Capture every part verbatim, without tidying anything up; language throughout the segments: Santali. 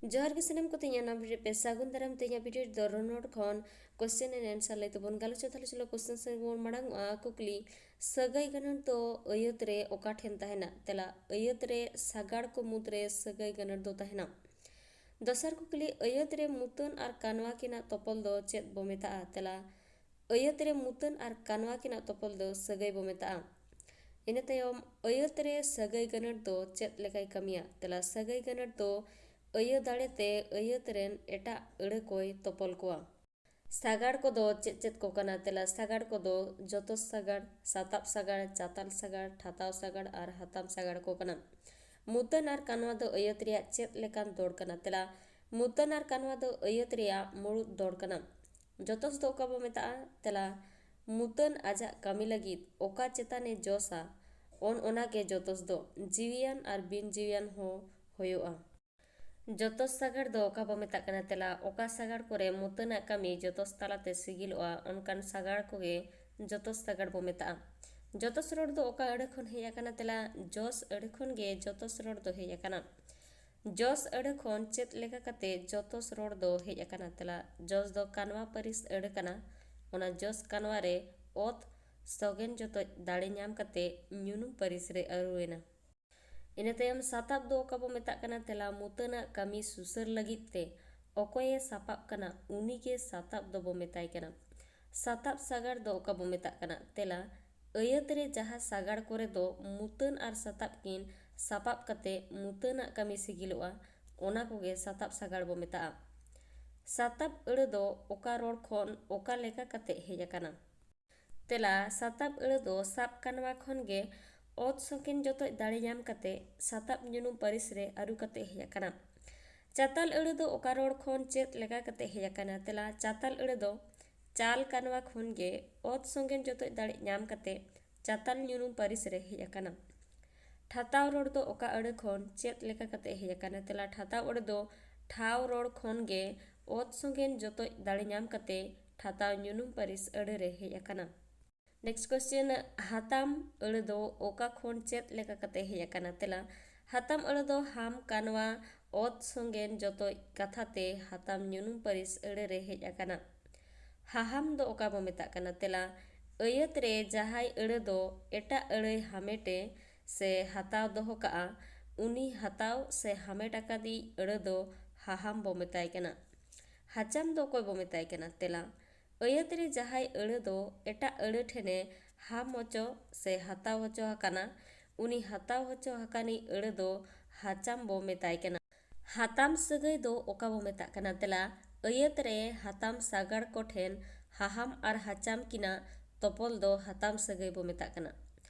ᱡᱚᱦᱟᱨ ᱜᱮ ᱥᱟᱱᱟᱢ ᱠᱚ, ᱛᱮᱦᱮᱧᱟᱜ ᱱᱚᱣᱟ video ᱨᱮ ᱯᱮ ᱥᱟᱹᱜᱩᱱ ᱫᱟᱨᱟᱢ᱾ ᱛᱮᱦᱮᱧᱟᱜ video ᱨᱮᱫᱚ ᱨᱚᱱᱚᱲ ᱠᱷᱚᱱ question and answer ᱞᱟᱹᱭ ᱛᱮᱵᱚᱱ ᱜᱟᱞᱚᱪᱟ᱾ ᱛᱟᱦᱞᱮ ᱪᱚᱞᱚ question ᱥᱮᱫ ᱵᱚᱱ ᱢᱟᱲᱟᱝ ᱚᱜᱼᱟ᱾ ᱠᱩᱠᱞᱤ, ᱥᱟᱹᱜᱟᱹᱭ ᱜᱟᱹᱱᱟᱹᱨ ᱫᱚ ᱟᱹᱭᱟᱹᱛ ᱨᱮ ᱚᱠᱟ ᱴᱷᱮᱱ ᱛᱟᱦᱮᱱᱟ? ᱛᱮᱞᱟ, ᱟᱹᱭᱟᱹᱛ ᱨᱮ ᱥᱟᱜᱟᱲ ᱠᱚ ᱢᱩᱫᱽᱨᱮ ᱥᱟᱹᱜᱟᱹᱭ ᱜᱟᱹᱱᱟᱹᱨ ᱫᱚ ᱛᱟᱦᱮᱱᱟ᱾ ᱫᱚᱥᱟᱨ ᱠᱩᱠᱞᱤ, ᱟᱹᱭᱟᱹᱛ ᱨᱮ ᱢᱩᱛᱟᱹᱱ ᱟᱨ ᱠᱟᱱᱣᱟ ᱠᱤᱱᱟᱜ ᱛᱚᱯᱚᱞ ᱫᱚ ᱪᱮᱫ ᱵᱚ ᱢᱮᱛᱟᱜᱼᱟ? ᱛᱮᱞᱟ, ᱟᱹᱭᱟᱹᱛ ᱨᱮ ᱢᱩᱛᱟᱹᱱ ᱟᱨ ᱠᱟᱱᱣᱟ ᱠᱤᱱᱟᱜ ᱛᱚᱯᱚᱞ ᱫᱚ ᱥᱟᱹᱜᱟᱹᱭ ᱵᱚ ᱢᱮᱛᱟᱜᱼᱟ᱾ ᱤᱱᱟᱹ ᱛᱟᱭᱚᱢ, ᱟᱹᱭᱟᱹᱛ ᱨᱮ ᱥᱟᱹᱜᱟᱹᱭ ᱜᱟᱹᱱᱟᱹᱨ ᱫᱚ ᱪᱮᱫ ᱞᱮᱠᱟᱭ ᱠᱟᱹᱢᱤᱭᱟ? ᱛᱮᱞᱟ, ᱥᱟᱹᱜᱟᱹᱭ ᱜᱟᱹᱱᱟᱹᱨ ᱫᱚ ᱟᱹᱭᱟᱹ ᱫᱟᱲᱮ ᱛᱮ ᱟᱹᱭᱟᱹᱛ ᱨᱮᱱ ᱮᱴᱟᱜ ᱟᱹᱲᱟᱹ ᱠᱚᱭ ᱛᱚᱯᱚᱞ ᱠᱚᱣᱟ᱾ ᱥᱟᱜᱟᱲ ᱠᱚᱫᱚ ᱪᱮᱫ ᱪᱮᱫ ᱠᱚ ᱠᱟᱱᱟ? ᱛᱮᱞᱟ, ᱥᱟᱜᱟᱲ ᱠᱚᱫᱚ ᱡᱚᱛᱚᱥ ᱥᱟᱜᱟᱲ, ᱥᱟᱛᱟᱵ ᱥᱟᱜᱟᱲ, ᱪᱟᱛᱟᱞ ᱥᱟᱜᱟᱲ, ᱴᱷᱟᱛᱟᱣ ᱥᱟᱜᱟᱲ ᱟᱨ ᱦᱟᱛᱟᱢ ᱥᱟᱜᱟᱲ ᱠᱚ ᱠᱟᱱᱟ᱾ ᱢᱩᱛᱟᱹᱱ ᱟᱨ ᱠᱟᱱᱣᱟ ᱫᱚ ᱟᱹᱭᱟᱹᱛ ᱨᱮᱭᱟᱜ ᱪᱮᱫ ᱞᱮᱠᱟᱱ ᱫᱚᱲ ᱠᱟᱱᱟ? ᱛᱮᱞᱟ, ᱢᱩᱛᱟᱹᱱ ᱟᱨ ᱠᱟᱱᱣᱟ ᱫᱚ ᱟᱹᱭᱟᱹᱛ ᱨᱮᱭᱟᱜ ᱢᱩᱲᱩᱫ ᱫᱚᱲ ᱠᱟᱱᱟ᱾ ᱡᱚᱛᱚᱥ ᱫᱚ ᱚᱠᱟ ᱵᱚ ᱢᱮᱛᱟᱜᱼᱟ? ᱛᱮᱞᱟ, ᱢᱩᱛᱟᱹᱱ ᱟᱡᱟᱜ ᱠᱟᱹᱢᱤ ᱞᱟᱹᱜᱤᱫ ᱚᱠᱟ ᱪᱮᱛᱟᱱᱮ ᱡᱚᱥᱟ, ᱚᱱ ᱚᱱᱟ ᱜᱮ ᱡᱚᱛᱚᱥ ᱫᱚ᱾ ᱡᱤᱣᱤᱭᱟᱱ ᱟᱨ ᱵᱤᱱ ᱡᱤᱣᱤᱭᱟᱱ ᱦᱚᱸ ᱦᱩᱭᱩᱜᱼᱟ᱾ ᱡᱚᱛᱚᱥ ᱥᱟᱜᱟᱲ ᱫᱚ ᱚᱠᱟ ᱵᱚ ᱢᱮᱛᱟᱜ ᱠᱟᱱᱟ? ᱛᱮᱞᱟ, ᱚᱠᱟ ᱥᱟᱜᱟᱲ ᱠᱚᱨᱮ ᱢᱩᱛᱟᱹᱱᱟᱜ ᱠᱟᱹᱢᱤ ᱡᱚᱛᱚᱥ ᱛᱟᱞᱟᱛᱮ ᱥᱤᱜᱤᱞᱚᱜᱼᱟ, ᱚᱱᱠᱟᱱ ᱥᱟᱜᱟᱲ ᱠᱚᱜᱮ ᱡᱚᱛᱚᱥ ᱥᱟᱜᱟᱲ ᱵᱚ ᱢᱮᱛᱟᱜᱼᱟ᱾ ᱡᱚᱛᱚᱥ ᱨᱚᱲ ᱫᱚ ᱚᱠᱟ ᱟᱹᱲᱟᱹ ᱠᱷᱚᱱ ᱦᱮᱡ ᱟᱠᱟᱱᱟ? ᱛᱮᱞᱟ, ᱡᱚᱥ ᱟᱹᱲᱟᱹ ᱠᱷᱚᱱ ᱜᱮ ᱡᱚᱛᱚᱥ ᱨᱚᱲ ᱫᱚ ᱦᱮᱡ ᱟᱠᱟᱱᱟ᱾ ᱡᱚᱥ ᱟᱹᱲᱟᱹ ᱠᱷᱚᱱ ᱪᱮᱫ ᱞᱮᱠᱟ ᱠᱟᱛᱮ ᱡᱚᱛᱚᱥ ᱨᱚᱲ ᱫᱚ ᱦᱮᱡ ᱟᱠᱟᱱᱟ? ᱛᱮᱞᱟ, ᱡᱚᱥ ᱫᱚ ᱠᱟᱱᱣᱟ ᱯᱟᱹᱨᱤᱥ ᱟᱹᱲᱟᱹ ᱠᱟᱱᱟ᱾ ᱚᱱᱟ ᱡᱚᱥ ᱠᱟᱱᱣᱟ ᱨᱮ ᱚᱛ ᱥᱚᱜᱮᱱ ᱡᱚᱛᱚᱡ ᱫᱟᱲᱮ ᱧᱟᱢ ᱠᱟᱛᱮ ᱧᱩᱱᱩᱢ ᱯᱟᱹᱨᱤᱥ ᱨᱮ ᱟᱹᱨᱩᱭᱮᱱᱟ᱾ ᱤᱱᱟᱹ ᱛᱟᱭᱚᱢ ᱥᱟᱛᱟᱵ ᱫᱚ ᱚᱠᱟ ᱵᱚ ᱢᱮᱛᱟᱜ ᱠᱟᱱᱟ? ᱛᱮᱞᱟ, ᱢᱩᱛᱟᱹᱱᱟᱜ ᱠᱟᱹᱢᱤ ᱥᱩᱥᱟᱹᱨ ᱞᱟᱹᱜᱤᱫ ᱛᱮ ᱚᱠᱚᱭᱮ ᱥᱟᱯᱟᱵ ᱠᱟᱱᱟ, ᱩᱱᱤᱜᱮ ᱥᱟᱛᱟᱵ ᱫᱚᱵᱚ ᱢᱮᱛᱟᱭ ᱠᱟᱱᱟ᱾ ᱥᱟᱛᱟᱵ ᱥᱟᱜᱟᱲ ᱫᱚ ᱚᱠᱟ ᱵᱚ ᱢᱮᱛᱟᱜ ᱠᱟᱱᱟ? ᱛᱮᱞᱟ, ᱟᱹᱭᱟᱹᱛ ᱨᱮ ᱡᱟᱦᱟᱸ ᱥᱟᱜᱟᱲ ᱠᱚᱨᱮ ᱫᱚ ᱢᱩᱛᱟᱹᱱ ᱟᱨ ᱥᱟᱛᱟᱵ ᱠᱤᱱ ᱥᱟᱯᱟᱵ ᱠᱟᱛᱮ ᱢᱩᱛᱟᱹᱱᱟᱜ ᱠᱟᱹᱢᱤ ᱥᱤᱜᱤᱞᱚᱜᱼᱟ, ᱚᱱᱟ ᱠᱚᱜᱮ ᱥᱟᱛᱟᱵ ᱥᱟᱜᱟᱲ ᱵᱚ ᱢᱮᱛᱟᱜᱼᱟ᱾ ᱥᱟᱛᱟᱵ ᱟᱹᱲᱟᱹ ᱫᱚ ᱚᱠᱟ ᱨᱚᱲ ᱠᱷᱚᱱ ᱚᱠᱟ ᱞᱮᱠᱟ ᱠᱟᱛᱮ ᱦᱮᱡ ᱟᱠᱟᱱᱟ? ᱛᱮᱞᱟ, ᱥᱟᱛᱟᱵ ᱟᱹᱲᱟᱹ ᱫᱚ ᱥᱟᱵ ᱠᱟᱱᱣᱟ ᱠᱷᱚᱱ ᱜᱮ ᱚᱛ ᱥᱚᱸᱜᱮᱱ ᱡᱚᱛᱚᱡ ᱫᱟᱲᱮ ᱧᱟᱢ ᱠᱟᱛᱮ ᱥᱟᱛᱟᱵ ᱧᱩᱱᱩᱢ ᱯᱟᱹᱨᱤᱥ ᱨᱮ ᱟᱹᱨᱩ ᱠᱟᱛᱮ ᱦᱮᱡ ᱟᱠᱟᱱᱟ᱾ ᱪᱟᱛᱟᱞ ᱟᱹᱲᱟᱹ ᱫᱚ ᱚᱠᱟ ᱨᱚᱲ ᱠᱷᱚᱱ ᱪᱮᱫ ᱞᱮᱠᱟ ᱠᱟᱛᱮ ᱦᱮᱡ ᱟᱠᱟᱱᱟ? ᱛᱮᱞᱟ, ᱪᱟᱛᱟᱞ ᱟᱹᱲᱟᱹ ᱫᱚ ᱪᱟᱞ ᱠᱟᱱᱣᱟ ᱠᱷᱚᱱ ᱜᱮ ᱚᱛ ᱥᱚᱸᱜᱮᱱ ᱡᱚᱛᱚᱡ ᱫᱟᱲᱮ ᱧᱟᱢ ᱠᱟᱛᱮ ᱪᱟᱛᱟᱞ ᱧᱩᱱᱩᱢ ᱯᱟᱹᱨᱤᱥ ᱨᱮ ᱦᱮᱡ ᱟᱠᱟᱱᱟ᱾ ᱴᱷᱟᱛᱟᱣ ᱨᱚᱲ ᱫᱚ ᱚᱠᱟ ᱟᱹᱲᱟᱹ ᱠᱷᱚᱱ ᱪᱮᱫ ᱞᱮᱠᱟ ᱠᱟᱛᱮ ᱦᱮᱡ ᱟᱠᱟᱱᱟ? ᱛᱮᱞᱟ, ᱴᱷᱟᱛᱟᱣ ᱟᱹᱲᱟᱹ ᱫᱚ ᱴᱷᱟᱣ ᱨᱚᱲ ᱠᱷᱚᱱ ᱜᱮ ᱚᱛ ᱥᱚᱸᱜᱮᱱ ᱡᱚᱛᱚᱡ ᱫᱟᱲᱮ ᱧᱟᱢ ᱠᱟᱛᱮ ᱴᱷᱟᱛᱟᱣ ᱧᱩᱱᱩᱢ ᱯᱟᱹᱨᱤᱥ ᱟᱹᱲᱟᱹ ᱨᱮ ᱦᱮᱡ ᱟᱠᱟᱱᱟ᱾ Next question, ᱦᱟᱛᱟᱢ ᱟᱹᱲᱟᱹ ᱫᱚ ᱚᱠᱟ ᱠᱷᱚᱱ ᱪᱮᱫ ᱞᱮᱠᱟ ᱠᱟᱛᱮ ᱦᱮᱡ ᱟᱠᱟᱱᱟ? ᱛᱮᱞᱟ, ᱦᱟᱛᱟᱢ ᱟᱹᱲᱟᱹ ᱫᱚ ᱦᱟᱢ ᱠᱟᱱᱣᱟ ᱚᱛ ᱥᱚᱸᱜᱮᱱ ᱡᱚᱛᱚ ᱠᱟᱛᱷᱟ ᱛᱮ ᱦᱟᱛᱟᱢ ᱧᱩᱱᱩᱢ ᱯᱟᱹᱨᱤᱥ ᱟᱹᱲᱟᱹ ᱨᱮ ᱦᱮᱡ ᱟᱠᱟᱱᱟ᱾ ᱦᱟᱦᱟᱢ ᱫᱚ ᱚᱠᱟ ᱵᱚ ᱢᱮᱛᱟᱜ ᱠᱟᱱᱟ? ᱛᱮᱞᱟ, ᱟᱹᱭᱟᱹᱛ ᱨᱮ ᱡᱟᱦᱟᱸᱭ ᱟᱹᱲᱟᱹ ᱫᱚ ᱮᱴᱟᱜ ᱟᱹᱲᱟᱹᱭ ᱦᱟᱢᱮᱴᱮ ᱥᱮ ᱦᱟᱛᱟᱣ ᱫᱚᱦᱚ ᱠᱟᱜᱼᱟ, ᱩᱱᱤ ᱦᱟᱛᱟᱣ ᱥᱮ ᱦᱟᱢᱮᱴ ᱟᱠᱟᱫᱤᱡ ᱟᱹᱲᱟᱹ ᱫᱚ ᱦᱟᱦᱟᱢ ᱵᱚ ᱢᱮᱛᱟᱭ ᱠᱟᱱᱟ᱾ ᱦᱟᱪᱟᱢ ᱫᱚ ᱚᱠᱚᱭ ᱵᱚ ᱢᱮᱛᱟᱭ ᱠᱟᱱᱟ? ᱛᱮᱞᱟ, ᱟᱹᱭᱟᱹᱛ ᱨᱮ ᱡᱟᱦᱟᱸᱭ ᱟᱹᱲᱟᱹ ᱫᱚ ᱮᱴᱟᱜ ᱟᱹᱲᱟᱹ ᱴᱷᱮᱱᱮ ᱦᱟᱢ ᱦᱚᱪᱚ ᱥᱮ ᱦᱟᱛᱟᱣ ᱦᱚᱪᱚ ᱟᱠᱟᱱᱟ, ᱩᱱᱤ ᱦᱟᱛᱟᱣ ᱦᱚᱪᱚ ᱟᱠᱟᱱᱤᱡ ᱟᱹᱲᱟᱹ ᱫᱚ ᱦᱟᱪᱟᱢ ᱵᱚ ᱢᱮᱛᱟᱭ ᱠᱟᱱᱟ᱾ ᱦᱟᱛᱟᱢ ᱥᱟᱹᱜᱟᱹᱭ ᱫᱚ ᱚᱠᱟ ᱵᱚ ᱢᱮᱛᱟᱜ ᱠᱟᱱᱟ? ᱛᱮᱞᱟ, ᱟᱹᱭᱟᱹᱛ ᱨᱮ ᱦᱟᱛᱟᱢ ᱥᱟᱜᱟᱲ ᱠᱚ ᱴᱷᱮᱱ ᱦᱟᱦᱟᱢ ᱟᱨ ᱦᱟᱪᱟᱢ ᱠᱤᱱᱟᱜ ᱛᱚᱯᱚᱞ ᱫᱚ ᱦᱟᱛᱟᱢ ᱥᱟᱹᱜᱟᱹᱭ ᱵᱚ ᱢᱮᱛᱟᱜ ᱠᱟᱱᱟ᱾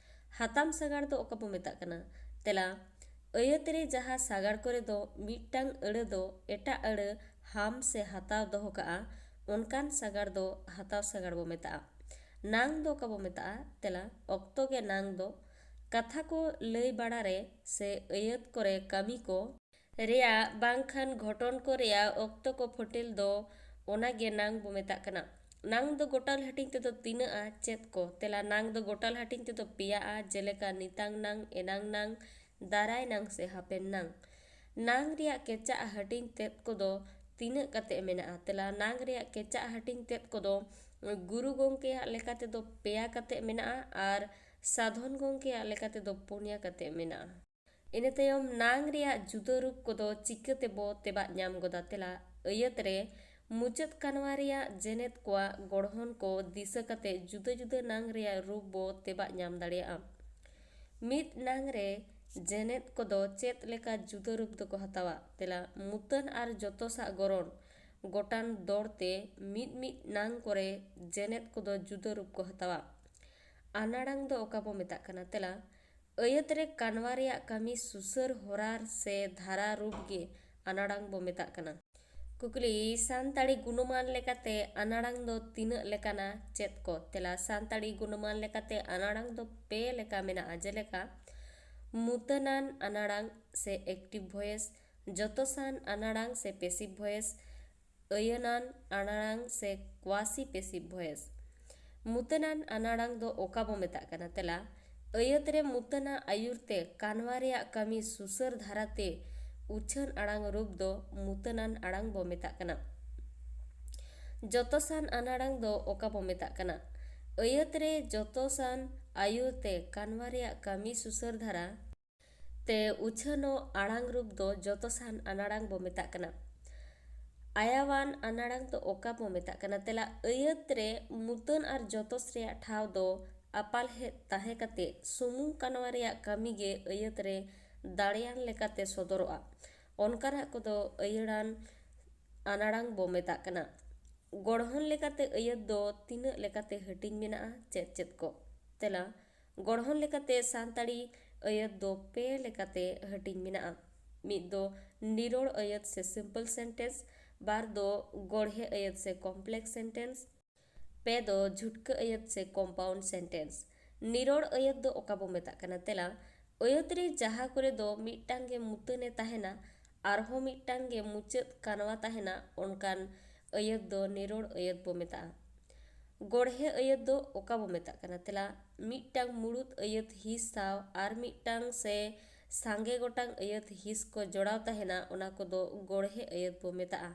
ᱦᱟᱛᱟᱢ ᱥᱟᱜᱟᱲ ᱫᱚ ᱚᱠᱟ ᱵᱚ ᱢᱮᱛᱟᱜ ᱠᱟᱱᱟ? ᱛᱮᱞᱟ, ᱟᱹᱭᱟᱹᱛ ᱨᱮ ᱡᱟᱦᱟᱸ ᱥᱟᱜᱟᱲ ᱠᱚᱨᱮ ᱫᱚ ᱢᱤᱫᱴᱟᱝ ᱟᱹᱲᱟᱹ ᱫᱚ ᱮᱴᱟᱜ ᱟᱹᱲᱟᱹ ᱦᱟᱢ ᱥᱮ ᱦᱟᱛᱟᱣ ᱫᱚᱦᱚ ᱠᱟᱜᱼᱟ, ᱚᱱᱠᱟᱱ ᱥᱟᱜᱟᱲ ᱫᱚ ᱦᱟᱛᱟᱣ ᱥᱟᱜᱟᱲ ᱵᱚ ᱢᱮᱛᱟᱜᱼᱟ᱾ ᱱᱟᱝ ᱫᱚ ᱚᱠᱟ ᱵᱚ ᱢᱮᱛᱟᱜᱼᱟ? ᱛᱮᱞᱟ, ᱚᱠᱛᱚ ᱜᱮ ᱱᱟᱝ ᱫᱚ ᱠᱟᱛᱷᱟ ᱠᱚ ᱞᱟᱹᱭ ᱵᱟᱲᱟ ᱨᱮ ᱥᱮ ᱟᱹᱭᱟᱹᱛ ᱠᱚᱨᱮ ᱠᱟᱹᱢᱤ ᱠᱚ ᱨᱮᱭᱟᱜ ᱵᱟᱝᱠᱷᱟᱱ ᱜᱷᱚᱴᱚᱱ ᱠᱚ ᱨᱮᱭᱟᱜ ᱚᱠᱛᱚ ᱠᱚ ᱯᱷᱚᱴᱮᱞ ᱫᱚ ᱚᱱᱟ ᱜᱮ ᱱᱟᱝ ᱵᱚ ᱢᱮᱛᱟᱜ ᱠᱟᱱᱟ᱾ ᱱᱟᱝ ᱫᱚ ᱜᱚᱴᱟᱞ ᱦᱟᱹᱴᱤᱧ ᱛᱮᱫᱚ ᱛᱤᱱᱟᱹᱜᱼᱟ? ᱪᱮᱫ ᱠᱚ? ᱛᱮᱞᱟ, ᱱᱟᱝ ᱫᱚ ᱜᱚᱴᱟᱞ ᱦᱟᱹᱴᱤᱧ ᱛᱮᱫᱚ ᱯᱮᱭᱟᱜᱼᱟ, ᱡᱮᱞᱮᱠᱟ ᱱᱤᱛᱟᱝ ᱱᱟᱝ, ᱮᱱᱟᱝ ᱱᱟᱝ, ᱫᱟᱨᱟᱭ ᱱᱟᱝ ᱥᱮ ᱦᱟᱯᱮᱱ ᱱᱟᱝ᱾ ᱱᱟᱝ ᱨᱮᱭᱟᱜ ᱠᱮᱪᱟᱜ ᱦᱟᱹᱴᱤᱧ ᱛᱮᱫ ᱠᱚᱫᱚ ᱛᱤᱱᱟᱹᱜ ᱠᱟᱛᱮ ᱢᱮᱱᱟᱜᱼᱟ? ᱛᱮᱞᱟ, ᱱᱟᱝ ᱨᱮᱭᱟᱜ ᱠᱮᱪᱟᱜ ᱦᱟᱹᱴᱤᱧ ᱛᱮᱫ ᱠᱚᱫᱚ ᱜᱩᱨᱩ ᱜᱚᱢᱠᱮᱭᱟᱜ ᱞᱮᱠᱟ ᱛᱮᱫᱚ ᱯᱮᱭᱟ ᱠᱟᱛᱮ ᱢᱮᱱᱟᱜᱼᱟ ᱟᱨ ᱥᱟᱫᱷᱚᱱ ᱜᱚᱢᱠᱮᱭᱟᱜ ᱞᱮᱠᱟ ᱛᱮᱫᱚ ᱯᱩᱱᱭᱟ ᱠᱟᱛᱮ ᱢᱮᱱᱟᱜᱼᱟ᱾ ᱤᱱᱟᱹ ᱛᱟᱭᱚᱢ ᱱᱟᱝ ᱨᱮᱭᱟᱜ ᱡᱩᱫᱟᱹ ᱨᱩᱯ ᱠᱚᱫᱚ ᱪᱤᱠᱟᱹ ᱛᱮᱵᱚ ᱛᱮᱵᱟᱜ ᱧᱟᱢ ᱜᱚᱫᱟ? ᱛᱮᱞᱟ, ᱟᱹᱭᱟᱹᱛ ᱨᱮ ᱢᱩᱪᱟᱹᱫ ᱠᱟᱱᱣᱟ ᱨᱮᱭᱟᱜ ᱡᱮᱱᱮᱛ ᱠᱚᱣᱟᱜ ᱜᱚᱲᱦᱚᱱ ᱠᱚ ᱫᱤᱥᱟᱹ ᱠᱟᱛᱮ ᱡᱩᱫᱟᱹ ᱡᱩᱫᱟᱹ ᱱᱟᱝ ᱨᱮᱭᱟᱜ ᱨᱩᱯ ᱵᱚ ᱛᱮᱵᱟᱜ ᱧᱟᱢ ᱫᱟᱲᱮᱭᱟᱜᱼᱟ᱾ ᱢᱤᱫ ᱱᱟᱝ ᱨᱮ ᱡᱮᱱᱮᱛ ᱠᱚᱫᱚ ᱪᱮᱫ ᱞᱮᱠᱟ ᱡᱩᱫᱟᱹ ᱨᱩᱯ ᱫᱚᱠᱚ ᱦᱟᱛᱟᱣᱟ? ᱛᱮᱞᱟ, ᱢᱩᱛᱟᱹᱱ ᱟᱨ ᱡᱚᱛᱚ ᱥᱟᱜ ᱜᱚᱨᱚᱱ ᱜᱚᱴᱟᱱ ᱫᱚᱲ ᱛᱮ ᱢᱤᱫ ᱢᱤᱫ ᱱᱟᱝ ᱠᱚᱨᱮ ᱡᱮᱱᱮᱛ ᱠᱚᱫᱚ ᱡᱩᱫᱟᱹ ᱨᱩᱯ ᱠᱚ ᱦᱟᱛᱟᱣᱟ᱾ ᱟᱱᱟᱲᱟᱝ ᱫᱚ ᱚᱠᱟ ᱵᱚ ᱢᱮᱛᱟᱜ ᱠᱟᱱᱟ? ᱛᱮᱞᱟ, ᱟᱹᱭᱟᱹᱛ ᱨᱮ ᱠᱟᱱᱣᱟ ᱨᱮᱭᱟᱜ ᱠᱟᱹᱢᱤ ᱥᱩᱥᱟᱹᱨ ᱦᱚᱨᱟ ᱥᱮ ᱫᱷᱟᱨᱟ ᱨᱩᱯ ᱜᱮ ᱟᱱᱟᱲᱟᱝ ᱵᱚ ᱢᱮᱛᱟᱜ ᱠᱟᱱᱟ᱾ ᱠᱩᱠᱞᱤ, ᱥᱟᱱᱛᱟᱲᱤ ᱜᱩᱱᱚᱢᱟᱱ ᱞᱮᱠᱟᱛᱮ ᱟᱱᱟᱲᱟᱝ ᱫᱚ ᱛᱤᱱᱟᱹᱜ ᱞᱮᱠᱟᱱᱟ? ᱪᱮᱫ ᱠᱚ? ᱛᱮᱞᱟ, ᱥᱟᱱᱛᱟᱲᱤ ᱜᱩᱱᱚᱢᱟᱱ ᱞᱮᱠᱟᱛᱮ ᱟᱱᱟᱲᱟᱝ ᱫᱚ ᱯᱮ ᱞᱮᱠᱟ ᱢᱮᱱᱟᱜᱼᱟ, ᱡᱮᱞᱮᱠᱟ ᱢᱩᱛᱟᱹᱱᱟᱱ ᱟᱱᱟᱲᱟᱝ ᱥᱮ active voice, ᱡᱚᱛᱚᱥᱟᱱ ᱟᱱᱟᱲᱟᱝ ᱥᱮ passive voice, ᱟᱹᱭᱟᱹᱱᱟᱱ ᱟᱱᱟᱲᱟᱝ ᱥᱮ quasi passive voice᱾ ᱢᱩᱛᱟᱹᱱᱟᱱ ᱟᱱᱟᱲᱟᱝ ᱫᱚ ᱚᱠᱟ ᱵᱚ ᱢᱮᱛᱟᱜ ᱠᱟᱱᱟ? ᱛᱮᱞᱟ, ᱟᱹᱭᱟᱹᱛ ᱨᱮ ᱢᱩᱛᱟᱹᱱᱟᱜ ᱟᱹᱭᱩᱨ ᱛᱮ ᱠᱟᱱᱣᱟ ᱨᱮᱭᱟᱜ ᱠᱟᱹᱢᱤ ᱥᱩᱥᱟᱹᱨ ᱫᱷᱟᱨᱟ ᱛᱮ ᱩᱪᱷᱟᱹᱱ ᱟᱲᱟᱝ ᱨᱩᱯ ᱫᱚ ᱢᱩᱛᱟᱹᱱᱟᱱ ᱟᱲᱟᱝ ᱵᱚ ᱢᱮᱛᱟᱜ ᱠᱟᱱᱟ᱾ ᱡᱚᱛᱚᱥᱟᱱ ᱟᱱᱟᱲᱟᱝ ᱫᱚ ᱚᱠᱟ ᱵᱚ ᱢᱮᱛᱟᱜ ᱠᱟᱱᱟ? ᱟᱹᱭᱟᱹᱛ ᱨᱮ ᱡᱚᱛᱚᱥᱟᱱ ᱟᱭᱩᱨ ᱛᱮ ᱠᱟᱱᱣᱟ ᱨᱮᱭᱟᱜ ᱠᱟᱹᱢᱤ ᱥᱩᱥᱟᱹᱨ ᱫᱷᱟᱨᱟ ᱛᱮ ᱩᱪᱷᱟᱹᱱᱚᱜ ᱟᱲᱟᱝ ᱨᱩᱯ ᱫᱚ ᱡᱚᱛᱚᱥᱟᱱ ᱟᱱᱟᱲᱟᱝ ᱵᱚ ᱢᱮᱛᱟᱜ ᱠᱟᱱᱟ᱾ ᱟᱭᱟᱣᱟᱱ ᱟᱱᱟᱲᱟᱝ ᱫᱚ ᱚᱠᱟ ᱵᱚ ᱢᱮᱛᱟᱜ ᱠᱟᱱᱟ? ᱛᱮᱞᱟ, ᱟᱹᱭᱟᱹᱛ ᱨᱮ ᱢᱩᱛᱟᱹᱱ ᱟᱨ ᱡᱚᱛᱚᱥ ᱨᱮᱭᱟᱜ ᱴᱷᱟᱶ ᱫᱚ ᱟᱯᱟᱞᱦᱮᱫ ᱛᱟᱦᱮᱸ ᱠᱟᱛᱮ ᱥᱩᱢᱩᱝ ᱠᱟᱱᱣᱟ ᱨᱮᱭᱟᱜ ᱠᱟᱹᱢᱤ ᱜᱮ ᱟᱹᱭᱟᱹᱛ ᱨᱮ ᱫᱟᱲᱮᱭᱟᱱ ᱞᱮᱠᱟᱛᱮ ᱥᱚᱫᱚᱨᱚᱜᱼᱟ᱾ ᱚᱱᱠᱟᱱᱟᱜ ᱠᱚᱫᱚ ᱟᱹᱭᱟᱹᱲᱟᱱ ᱟᱱᱟᱲᱟᱝ ᱵᱚ ᱢᱮᱛᱟᱜ ᱠᱟᱱᱟ᱾ ᱜᱚᱲᱦᱚᱱ ᱞᱮᱠᱟᱛᱮ ᱟᱹᱭᱟᱹᱛ ᱫᱚ ᱛᱤᱱᱟᱹᱜ ᱞᱮᱠᱟᱛᱮ ᱦᱟᱹᱴᱤᱧ ᱢᱮᱱᱟᱜᱼᱟ? ᱪᱮᱫ ᱪᱮᱫ ᱠᱚ? ᱛᱮᱞᱟ, ᱜᱚᱲᱦᱚᱱ ᱞᱮᱠᱟᱛᱮ ᱥᱟᱱᱛᱟᱲᱤ ᱟᱹᱭᱟᱹᱛ ᱫᱚ ᱯᱮ ᱞᱮᱠᱟᱛᱮ ᱦᱟᱹᱴᱤᱧ ᱢᱮᱱᱟᱜᱼᱟ᱾ ᱢᱤᱫ ᱫᱚ ᱱᱤᱨᱚᱲ ᱟᱹᱭᱟᱹᱛ ᱥᱮ simple sentence, ᱵᱟᱨ ᱫᱚ ᱜᱚᱲᱦᱮ ᱟᱹᱭᱟᱹᱛ ᱥᱮ complex sentence, ᱯᱮ ᱫᱚ ᱡᱷᱩᱴᱠᱟᱹ ᱟᱹᱭᱟᱹᱛ ᱥᱮ compound sentence᱾ ᱱᱤᱨᱚᱲ ᱟᱹᱭᱟᱹᱛ ᱫᱚ ᱚᱠᱟ ᱵᱚ ᱢᱮᱛᱟᱜ ᱠᱟᱱᱟ? ᱛᱮᱞᱟ, ᱟᱹᱭᱟᱹᱛ ᱨᱮ ᱡᱟᱦᱟᱸ ᱠᱚᱨᱮ ᱫᱚ ᱢᱤᱫᱴᱟᱝ ᱜᱮ ᱢᱩᱛᱟᱹᱱᱮ ᱛᱟᱦᱮᱱᱟ, ᱟᱨᱦᱚᱸ ᱢᱤᱫᱴᱟᱝ ᱜᱮ ᱢᱩᱪᱟᱹᱫ ᱠᱟᱱᱣᱟ ᱛᱟᱦᱮᱱᱟ, ᱚᱱᱠᱟᱱ ᱟᱹᱭᱟᱹᱛ ᱫᱚ ᱱᱤᱨᱚᱲ ᱟᱹᱭᱟᱹᱛ ᱵᱚ ᱢᱮᱛᱟᱜᱼᱟ᱾ ᱜᱚᱲᱦᱮ ᱟᱹᱭᱟᱹᱛ ᱫᱚ ᱚᱠᱟ ᱵᱚ ᱢᱮᱛᱟᱜ ᱠᱟᱱᱟ? ᱛᱮᱞᱟ, ᱢᱤᱫᱴᱟᱝ ᱢᱩᱲᱩᱫ ᱟᱹᱭᱟᱹᱛ ᱦᱤᱸᱥ ᱥᱟᱶ ᱟᱨ ᱢᱤᱫᱴᱟᱝ ᱥᱮ ᱥᱟᱸᱜᱮ ᱜᱚᱴᱟᱝ ᱟᱹᱭᱟᱹᱛ ᱦᱤᱸᱥ ᱠᱚ ᱡᱚᱲᱟᱣ ᱛᱟᱦᱮᱱᱟ, ᱚᱱᱟ ᱠᱚᱫᱚ ᱜᱚᱲᱦᱮ ᱟᱹᱭᱟᱹᱛ ᱵᱚ ᱢᱮᱛᱟᱜᱼᱟ᱾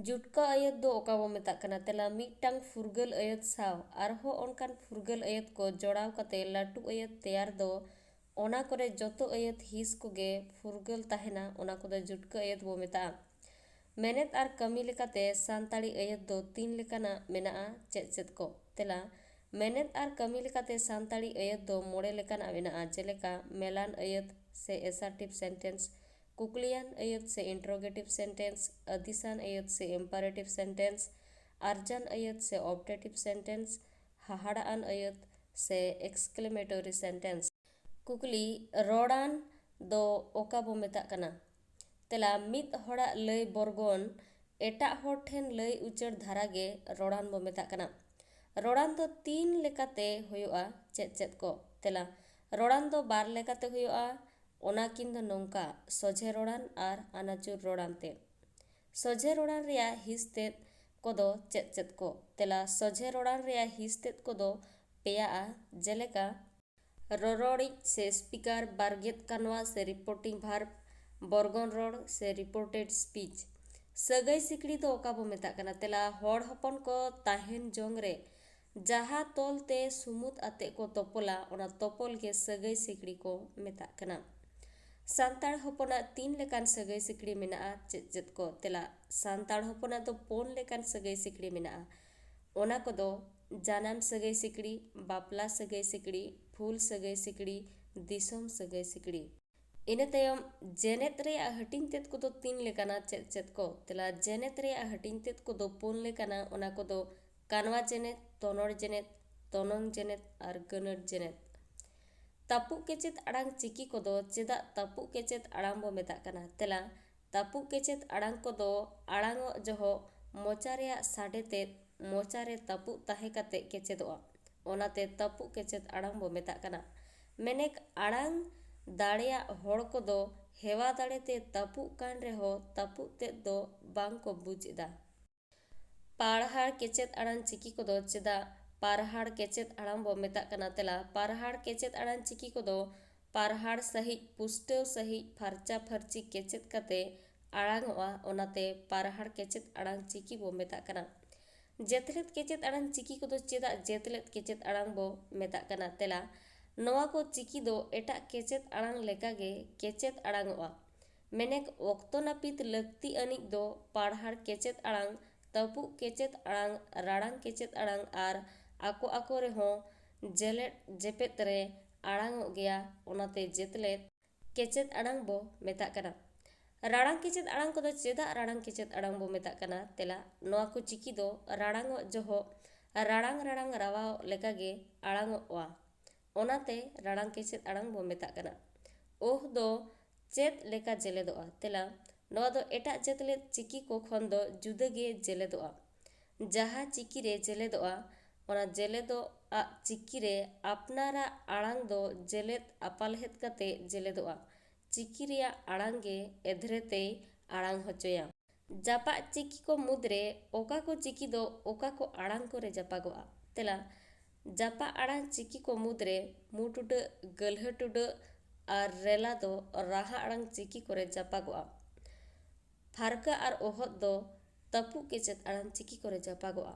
ᱡᱩᱴᱠᱟᱹ ᱟᱹᱭᱟᱹᱛ ᱫᱚ ᱚᱠᱟ ᱵᱚ ᱢᱮᱛᱟᱜ ᱠᱟᱱᱟ? ᱛᱮᱞᱟ, ᱢᱤᱫᱴᱟᱝ ᱯᱷᱩᱨᱜᱟᱹᱞ ᱟᱹᱭᱟᱹᱛ ᱥᱟᱶ ᱟᱨᱦᱚᱸ ᱚᱱᱠᱟᱱ ᱯᱷᱩᱨᱜᱟᱹᱞ ᱟᱹᱭᱟᱹᱛ ᱠᱚ ᱡᱚᱲᱟᱣ ᱠᱟᱛᱮ ᱞᱟᱹᱴᱩ ᱟᱹᱭᱟᱹᱛ ᱛᱮᱭᱟᱨ ᱫᱚ, ᱚᱱᱟ ᱠᱚᱨᱮ ᱡᱚᱛᱚ ᱟᱹᱭᱟᱹᱛ ᱦᱤᱸᱥ ᱠᱚᱜᱮ ᱯᱷᱩᱨᱜᱟᱹᱞ ᱛᱟᱦᱮᱱᱟ, ᱚᱱᱟ ᱠᱚᱫᱚ ᱡᱩᱴᱠᱟᱹ ᱟᱹᱭᱟᱹᱛ ᱵᱚ ᱢᱮᱛᱟᱜᱼᱟ᱾ ᱢᱮᱱᱮᱛ ᱟᱨ ᱠᱟᱹᱢᱤ ᱞᱮᱠᱟᱛᱮ ᱥᱟᱱᱛᱟᱲᱤ ᱟᱹᱭᱟᱹᱛ ᱫᱚ ᱛᱤᱱ ᱞᱮᱠᱟᱱᱟᱜ ᱢᱮᱱᱟᱜᱼᱟ? ᱪᱮᱫ ᱪᱮᱫ ᱠᱚ? ᱛᱮᱞᱟ, ᱢᱮᱱᱮᱛ ᱟᱨ ᱠᱟᱹᱢᱤ ᱞᱮᱠᱟᱛᱮ ᱥᱟᱱᱛᱟᱲᱤ ᱟᱹᱭᱟᱹᱛ ᱫᱚ ᱢᱚᱬᱮ ᱞᱮᱠᱟᱱᱟᱜ ᱢᱮᱱᱟᱜᱼᱟ, ᱡᱮᱞᱮᱠᱟ ᱢᱮᱞᱟᱱ ᱟᱹᱭᱟᱹᱛ ᱥᱮ assertive sentence, ᱠᱩᱠᱞᱤᱭᱟᱱ ᱟᱹᱭᱟᱹᱛ ᱥᱮ interrogative sentence, ᱟᱹᱫᱤᱥᱟᱱ ᱟᱹᱭᱟᱹᱛ ᱥᱮ imperative sentence, ᱟᱨᱡᱟᱱ ᱟᱹᱭᱟᱹᱛ ᱥᱮ optative sentence, ᱦᱟᱦᱟᱲᱟᱜ ᱟᱱ ᱟᱹᱭᱟᱹᱛ ᱥᱮ exclamatory sentence᱾ ᱠᱩᱠᱞᱤ, ᱨᱚᱲᱟᱱ ᱫᱚ ᱚᱠᱟ ᱵᱚ ᱢᱮᱛᱟᱜ ᱠᱟᱱᱟ? ᱛᱮᱞᱟ, ᱢᱤᱫ ᱦᱚᱲᱟᱜ ᱞᱟᱹᱭ ᱵᱚᱨᱜᱚᱱ ᱮᱴᱟᱜ ᱦᱚᱲ ᱴᱷᱮᱱ ᱞᱟᱹᱭ ᱩᱪᱟᱹᱲ ᱫᱷᱟᱨᱟ ᱜᱮ ᱨᱚᱲᱟᱱ ᱵᱚ ᱢᱮᱛᱟᱜ ᱠᱟᱱᱟ᱾ ᱨᱚᱲᱟᱱ ᱫᱚ ᱛᱤᱱ ᱞᱮᱠᱟᱛᱮ ᱦᱩᱭᱩᱜᱼᱟ? ᱪᱮᱫ ᱪᱮᱫ ᱠᱚ? ᱛᱮᱞᱟ, ᱨᱚᱲᱟᱱ ᱫᱚ ᱵᱟᱨ ᱞᱮᱠᱟᱛᱮ ᱦᱩᱭᱩᱜᱼᱟ᱾ ᱚᱱᱟ ᱠᱤᱱ ᱫᱚ ᱱᱚᱝᱠᱟ, ᱥᱚᱡᱷᱮ ᱨᱚᱲᱟᱱ ᱟᱨ ᱟᱱᱟᱪᱩᱨ ᱨᱚᱲᱟᱱ ᱛᱮ᱾ ᱥᱚᱡᱷᱮ ᱨᱚᱲᱟᱱ ᱨᱮᱭᱟᱜ ᱦᱤᱸᱥ ᱛᱮᱫ ᱠᱚᱫᱚ ᱪᱮᱫ ᱪᱮᱫ ᱠᱚ? ᱛᱮᱞᱟ, ᱥᱚᱡᱷᱮ ᱨᱚᱲᱟᱱ ᱨᱮᱭᱟᱜ ᱦᱤᱸᱥ ᱛᱮᱫ ᱠᱚᱫᱚ ᱯᱮᱭᱟᱜᱼᱟ, ᱡᱮᱞᱮᱠᱟ, ᱨᱚᱨᱚᱲᱤᱡ ᱥᱮ speaker, ᱵᱟᱨᱜᱮᱫ ᱠᱟᱱᱣᱟ ᱥᱮ reporting verb, ᱵᱚᱨᱜᱚᱱ ᱨᱚᱲ ᱥᱮ reported speech᱾ ᱥᱟᱹᱜᱟᱹᱭ ᱥᱤᱠᱲᱤ ᱫᱚ ᱚᱠᱟ ᱵᱚ ᱢᱮᱛᱟᱜ ᱠᱟᱱᱟ? ᱛᱮᱞᱟ, ᱦᱚᱲ ᱦᱚᱯᱚᱱ ᱠᱚ ᱛᱟᱦᱮᱱ ᱡᱚᱝ ᱨᱮ ᱡᱟᱦᱟᱸ ᱛᱚᱞ ᱛᱮ ᱥᱩᱢᱩᱫ ᱟᱛᱮ ᱠᱚ ᱛᱚᱯᱚᱞᱟ, ᱚᱱᱟ ᱛᱚᱯᱚᱞ ᱜᱮ ᱥᱟᱹᱜᱟᱹᱭ ᱥᱤᱠᱲᱤ ᱠᱚ ᱢᱮᱛᱟᱜ ᱠᱟᱱᱟ᱾ ᱥᱟᱱᱛᱟᱲ ᱦᱚᱯᱚᱱᱟᱜ ᱛᱤᱱ ᱞᱮᱠᱟᱱ ᱥᱟᱹᱜᱟᱹᱭ ᱥᱤᱠᱲᱤ ᱢᱮᱱᱟᱜᱼᱟ? ᱪᱮᱫ ᱪᱮᱫ ᱠᱚ? ᱛᱮᱞᱟ, ᱥᱟᱱᱛᱟᱲ ᱦᱚᱯᱚᱱᱟᱜ ᱫᱚ ᱯᱩᱱ ᱞᱮᱠᱟᱱ ᱥᱟᱹᱜᱟᱹᱭ ᱥᱤᱠᱲᱤ ᱢᱮᱱᱟᱜᱼᱟ᱾ ᱚᱱᱟ ᱠᱚᱫᱚ ᱡᱟᱱᱟᱢ ᱥᱟᱹᱜᱟᱹᱭ ᱥᱤᱠᱲᱤ, ᱵᱟᱯᱞᱟ ᱥᱟᱹᱜᱟᱹᱭ ᱥᱤᱠᱲᱤ, ᱯᱷᱩᱞ ᱥᱟᱹᱜᱟᱹᱭ ᱥᱤᱠᱲᱤ, ᱫᱤᱥᱚᱢ ᱥᱟᱹᱜᱟᱹᱭ ᱥᱤᱠᱲᱤ᱾ ᱤᱱᱟᱹ ᱛᱟᱭᱚᱢ ᱡᱮᱱᱮᱛ ᱨᱮᱭᱟᱜ ᱦᱟᱹᱴᱤᱧ ᱛᱮᱫ ᱠᱚᱫᱚ ᱛᱤᱱ ᱞᱮᱠᱟᱱᱟ? ᱪᱮᱫ ᱪᱮᱫ ᱠᱚ? ᱛᱮᱞᱟ, ᱡᱮᱱᱮᱛ ᱨᱮᱭᱟᱜ ᱦᱟᱹᱴᱤᱧ ᱛᱮᱫ ᱠᱚᱫᱚ ᱯᱩᱱ ᱞᱮᱠᱟᱱᱟ᱾ ᱚᱱᱟ ᱠᱚᱫᱚ ᱠᱟᱱᱣᱟ ᱡᱮᱱᱮᱛ, ᱛᱚᱱᱚᱲ ᱡᱮᱱᱮᱛ, ᱛᱚᱱᱚᱝ ᱡᱮᱱᱮᱛ ᱟᱨ ᱜᱟᱹᱱᱟᱹᱨ ᱡᱮᱱᱮᱛ᱾ ᱛᱟᱹᱯᱩᱜ ᱠᱮᱪᱮᱫ ᱟᱲᱟᱝ ᱪᱤᱠᱤ ᱠᱚᱫᱚ ᱪᱮᱫᱟᱜ ᱛᱟᱹᱯᱩᱜ ᱠᱮᱪᱮᱫ ᱟᱲᱟᱝ ᱵᱚ ᱢᱮᱛᱟᱜ ᱠᱟᱱᱟ? ᱛᱮᱞᱟ, ᱛᱟᱹᱯᱩᱜ ᱠᱮᱪᱮᱫ ᱟᱲᱟᱝ ᱠᱚᱫᱚ ᱟᱲᱟᱝᱚᱜ ᱡᱚᱦᱚᱜ ᱢᱚᱪᱟ ᱨᱮᱭᱟᱜ ᱥᱟᱰᱮ ᱛᱮᱫ ᱢᱚᱪᱟ ᱨᱮ ᱛᱟᱹᱯᱩᱜ ᱛᱟᱦᱮᱸ ᱠᱟᱛᱮ ᱠᱮᱪᱮᱫᱚᱜᱼᱟ᱾ ᱚᱱᱟᱛᱮ ᱛᱟᱹᱯᱩᱜ ᱠᱮᱪᱮᱫ ᱟᱲᱟᱝ ᱵᱚ ᱢᱮᱛᱟᱜ ᱠᱟᱱᱟ᱾ ᱢᱮᱱᱮᱠ ᱟᱲᱟᱝ ᱫᱟᱲᱮᱭᱟᱜ ᱦᱚᱲ ᱠᱚᱫᱚ ᱦᱮᱣᱟ ᱫᱟᱲᱮ ᱛᱮ ᱛᱟᱹᱯᱩᱜ ᱠᱟᱱ ᱨᱮᱦᱚᱸ ᱛᱟᱹᱯᱩᱜ ᱛᱮᱫ ᱫᱚ ᱵᱟᱝ ᱠᱚ ᱵᱩᱡᱽ ᱮᱫᱟ᱾ ᱯᱟᱨᱦᱟᱲ ᱠᱮᱪᱮᱫ ᱟᱲᱟᱝ ᱪᱤᱠᱤ ᱠᱚᱫᱚ ᱪᱮᱫᱟᱜ ᱯᱟᱨᱦᱟᱲ ᱠᱮᱪᱮᱫ ᱟᱲᱟᱝ ᱵᱚ ᱢᱮᱛᱟᱜ ᱠᱟᱱᱟ? ᱛᱮᱞᱟ, ᱯᱟᱨᱦᱟᱲ ᱠᱮᱪᱮᱫ ᱟᱲᱟᱝ ᱪᱤᱠᱤ ᱠᱚᱫᱚ ᱯᱟᱨᱦᱟᱲ ᱥᱟᱹᱦᱤᱡ, ᱯᱩᱥᱴᱟᱹᱣ ᱥᱟᱹᱦᱤᱡ, ᱯᱷᱟᱨᱪᱟ ᱯᱷᱟᱹᱨᱪᱤ ᱠᱮᱪᱮᱫ ᱠᱟᱛᱮ ᱟᱲᱟᱝᱚᱜᱼᱟ, ᱚᱱᱟᱛᱮ ᱯᱟᱨᱦᱟᱲ ᱠᱮᱪᱮᱫ ᱟᱲᱟᱝ ᱪᱤᱠᱤ ᱵᱚ ᱢᱮᱛᱟᱜ ᱠᱟᱱᱟ᱾ ᱡᱮᱛᱞᱮᱫ ᱠᱮᱪᱮᱫ ᱟᱲᱟᱝ ᱪᱤᱠᱤ ᱠᱚᱫᱚ ᱪᱮᱫᱟᱜ ᱡᱮᱛᱞᱮᱫ ᱠᱮᱪᱮᱫ ᱟᱲᱟᱝ ᱵᱚ ᱢᱮᱛᱟᱜ ᱠᱟᱱᱟ? ᱛᱮᱞᱟ, ᱱᱚᱣᱟ ᱠᱚ ᱪᱤᱠᱤ ᱫᱚ ᱮᱴᱟᱜ ᱠᱮᱪᱮᱫ ᱟᱲᱟᱝ ᱞᱮᱠᱟᱜᱮ ᱠᱮᱪᱮᱫ ᱟᱲᱟᱝᱚᱜᱼᱟ᱾ ᱢᱮᱱᱮᱠ ᱚᱠᱛᱚ ᱱᱟᱹᱯᱤᱛ ᱞᱟᱹᱠᱛᱤ ᱟᱹᱱᱤᱡ ᱫᱚ ᱯᱟᱲᱦᱟᱲ ᱠᱮᱪᱮᱫ ᱟᱲᱟᱝ, ᱛᱟᱹᱯᱩᱜ ᱠᱮᱪᱮᱫ ᱟᱲᱟᱝ, ᱨᱟᱲᱟᱝ ᱠᱮᱪᱮᱫ ᱟᱲᱟᱝ ᱟᱨ ᱟᱠᱚ ᱟᱠᱚ ᱨᱮᱦᱚᱸ ᱡᱮᱞᱮᱫ ᱡᱮᱯᱮᱫ ᱨᱮ ᱟᱲᱟᱝᱚᱜ ᱜᱮᱭᱟ, ᱚᱱᱟᱛᱮ ᱡᱮᱛᱞᱮᱫ ᱠᱮᱪᱮᱫ ᱟᱲᱟᱝ ᱵᱚ ᱢᱮᱛᱟᱜ ᱠᱟᱱᱟ᱾ ᱨᱟᱲᱟᱝ ᱠᱮᱪᱮᱫ ᱟᱲᱟᱝ ᱠᱚᱫᱚ ᱪᱮᱫᱟᱜ ᱨᱟᱲᱟᱝ ᱠᱮᱪᱮᱫ ᱟᱲᱟᱝ ᱵᱚ ᱢᱮᱛᱟᱜ ᱠᱟᱱᱟ? ᱛᱮᱞᱟ, ᱱᱚᱣᱟ ᱠᱚ ᱪᱤᱠᱤ ᱫᱚ ᱨᱟᱲᱟᱝᱚᱜ ᱡᱚᱦᱚᱜ ᱨᱟᱲᱟᱝ ᱨᱟᱲᱟᱝ ᱨᱟᱣᱟᱣ ᱞᱮᱠᱟᱜᱮ ᱟᱲᱟᱝᱚᱜᱼᱟ, ᱚᱱᱟᱛᱮ ᱨᱟᱲᱟᱝ ᱠᱮᱪᱮᱫ ᱟᱲᱟᱝ ᱵᱚ ᱢᱮᱛᱟᱜ ᱠᱟᱱᱟ᱾ ᱳᱦ ᱫᱚ ᱪᱮᱫ ᱞᱮᱠᱟ ᱡᱮᱞᱮᱫᱚᱜᱼᱟ? ᱛᱮᱞᱟ, ᱱᱚᱣᱟ ᱫᱚ ᱮᱴᱟᱜ ᱡᱟᱹᱛ ᱞᱮᱫ ᱪᱤᱠᱤ ᱠᱚ ᱠᱷᱚᱱ ᱫᱚ ᱡᱩᱫᱟᱹ ᱜᱮ ᱡᱮᱞᱮᱫᱚᱜᱼᱟ᱾ ᱡᱟᱦᱟᱸ ᱪᱤᱠᱤ ᱨᱮ ᱡᱮᱞᱮᱫᱚᱜᱼᱟ, ᱚᱱᱟ ᱡᱮᱞᱮᱫᱚᱜ ᱟᱜ ᱪᱤᱠᱤ ᱨᱮ ᱟᱯᱱᱟᱨᱟᱜ ᱟᱲᱟᱝ ᱫᱚ ᱡᱮᱞᱮᱫ ᱟᱯᱟᱞᱦᱮᱫ ᱠᱟᱛᱮ ᱡᱮᱞᱮᱫᱚᱜᱼᱟ᱾ ᱪᱤᱠᱤ ᱨᱮᱭᱟᱜ ᱟᱲᱟᱝ ᱜᱮ ᱮᱫᱷᱨᱮ ᱛᱮᱭ ᱟᱲᱟᱝ ᱦᱚᱪᱚᱭᱟ᱾ ᱡᱟᱯᱟᱜ ᱪᱤᱠᱤ ᱠᱚ ᱢᱩᱫᱽᱨᱮ ᱚᱠᱟ ᱠᱚ ᱪᱤᱠᱤ ᱫᱚ ᱚᱠᱟ ᱠᱚ ᱟᱲᱟᱝ ᱠᱚᱨᱮ ᱡᱟᱯᱟᱜᱚᱜᱼᱟ? ᱛᱮᱞᱟ, ᱡᱟᱯᱟᱜ ᱟᱲᱟᱝ ᱪᱤᱠᱤ ᱠᱚ ᱢᱩᱫᱽᱨᱮ ᱢᱩ ᱴᱩᱰᱟᱹᱜ, ᱜᱟᱹᱞᱦᱟᱹ ᱴᱩᱰᱟᱹᱜ, ᱟᱨ ᱨᱮᱞᱟ ᱫᱚ ᱨᱟᱦᱟ ᱟᱲᱟᱝ ᱪᱤᱠᱤ ᱠᱚᱨᱮ ᱡᱟᱯᱟᱜᱚᱜᱼᱟ᱾ ᱯᱷᱟᱨᱠᱟ ᱟᱨ ᱚᱦᱚᱫ ᱫᱚ ᱛᱟᱹᱯᱩᱜ ᱠᱮᱪᱮᱫ ᱟᱲᱟᱝ ᱪᱤᱠᱤ ᱠᱚᱨᱮ ᱡᱟᱯᱟᱜᱚᱜᱼᱟ᱾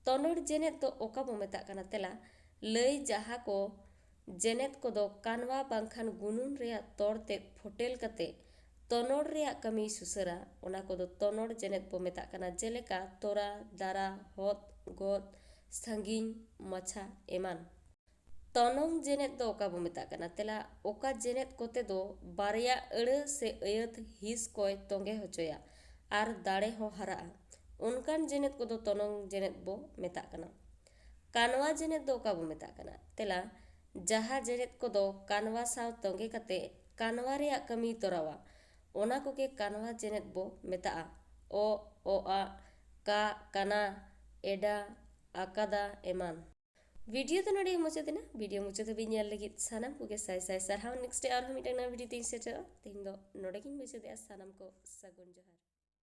ᱛᱚᱱᱚᱲ ᱡᱮᱱᱮᱫ ᱫᱚ ᱚᱠᱟ ᱵᱚ ᱢᱮᱛᱟᱜ ᱠᱟᱱᱟ? ᱛᱮᱞᱟ, ᱞᱟᱹᱭ ᱡᱟᱦᱟᱸ ᱠᱚ ᱡᱮᱱᱮᱫ ᱠᱚᱫᱚ ᱠᱟᱱᱣᱟ ᱵᱟᱝᱠᱷᱟᱱ ᱜᱩᱱᱩᱱ ᱨᱮᱭᱟᱜ ᱛᱚᱲ ᱛᱮᱫ ᱯᱷᱚᱴᱮᱞ ᱠᱟᱛᱮ ᱛᱚᱱᱚᱲ ᱨᱮᱭᱟᱜ ᱠᱟᱹᱢᱤᱭ ᱥᱩᱥᱟᱹᱨᱟ, ᱚᱱᱟ ᱠᱚᱫᱚ ᱛᱚᱱᱚᱲ ᱡᱮᱱᱮᱫ ᱵᱚ ᱢᱮᱛᱟᱜ ᱠᱟᱱᱟ, ᱡᱮᱞᱮᱠᱟ ᱛᱚᱨᱟ, ᱫᱟᱨᱟ, ᱦᱚᱫ, ᱜᱚᱫ, ᱥᱟᱺᱜᱤᱧ, ᱢᱟᱪᱷᱟ ᱮᱢᱟᱱ᱾ ᱛᱚᱱᱚᱝ ᱡᱮᱱᱮᱫ ᱫᱚ ᱚᱠᱟ ᱵᱚ ᱢᱮᱛᱟᱜ ᱠᱟᱱᱟ? ᱛᱮᱞᱟ, ᱚᱠᱟ ᱡᱮᱱᱮᱫ ᱠᱚᱛᱮ ᱫᱚ ᱵᱟᱨᱭᱟ ᱟᱹᱲᱟᱹ ᱥᱮ ᱟᱹᱭᱟᱹᱛ ᱦᱤᱸᱥ ᱠᱚᱭ ᱛᱚᱸᱜᱮ ᱦᱚᱪᱚᱭᱟ ᱟᱨ ᱫᱟᱲᱮ ᱦᱚᱸ ᱦᱟᱨᱟᱜᱼᱟ, ᱚᱱᱠᱟᱱ ᱡᱮᱱᱮᱫ ᱠᱚᱫᱚ ᱛᱚᱱᱚᱝ ᱡᱮᱱᱮᱫ ᱵᱚ ᱢᱮᱛᱟᱜ ᱠᱟᱱᱟ᱾ ᱠᱟᱱᱣᱟ ᱡᱮᱱᱮᱫ ᱫᱚ ᱚᱠᱟ ᱵᱚ ᱢᱮᱛᱟᱜ ᱠᱟᱱᱟ? ᱛᱮᱞᱟ, ᱡᱟᱦᱟᱸ ᱡᱮᱱᱮᱫ ᱠᱚᱫᱚ ᱠᱟᱱᱣᱟ ᱥᱟᱶ ᱛᱚᱸᱜᱮ ᱠᱟᱛᱮ ᱠᱟᱱᱣᱟ ᱨᱮᱭᱟᱜ ᱠᱟᱹᱢᱤᱭ ᱛᱚᱨᱟᱣᱟ, ᱚᱱᱟ ᱠᱚᱜᱮ ᱠᱟᱱᱣᱟ ᱡᱮᱱᱮᱫ ᱵᱚ ᱢᱮᱛᱟᱜᱼᱟ᱾ ᱚ, ᱚ, ᱟ, ᱠᱟ, ᱠᱟᱱᱟ, ᱮᱰᱟ, ᱟᱠᱟᱫᱟ ᱮᱢᱟᱱ᱾ ᱵᱷᱤᱰᱤᱭᱳ ᱫᱚ ᱱᱚᱰᱮ ᱢᱩᱪᱟᱹᱫ ᱮᱱᱟ᱾ ᱵᱷᱤᱰᱤᱭᱳ ᱢᱩᱪᱟᱹᱫ ᱦᱟᱹᱵᱤᱡ ᱧᱮᱞ ᱞᱟᱹᱜᱤᱫ ᱥᱟᱱᱟᱢ ᱠᱚᱜᱮ ᱥᱟᱭ ᱥᱟᱭ ᱥᱟᱨᱦᱟᱣ᱾ ᱱᱮᱠᱥᱴ ᱟᱨᱦᱚᱸ ᱢᱤᱫᱴᱟᱝ ᱱᱟᱣᱟ ᱵᱷᱤᱰᱤᱭᱳ ᱛᱤᱧ ᱥᱮᱴᱮᱨᱚᱜᱼᱟ᱾ ᱛᱮᱦᱮᱧ ᱫᱚ ᱱᱚᱰᱮ ᱜᱤᱧ ᱢᱩᱪᱟᱹᱫᱮᱜᱼᱟ᱾ ᱥᱟᱱᱟᱢ ᱠᱚ ᱥᱟᱹᱜᱩᱱ ᱡᱚᱦᱟᱨ᱾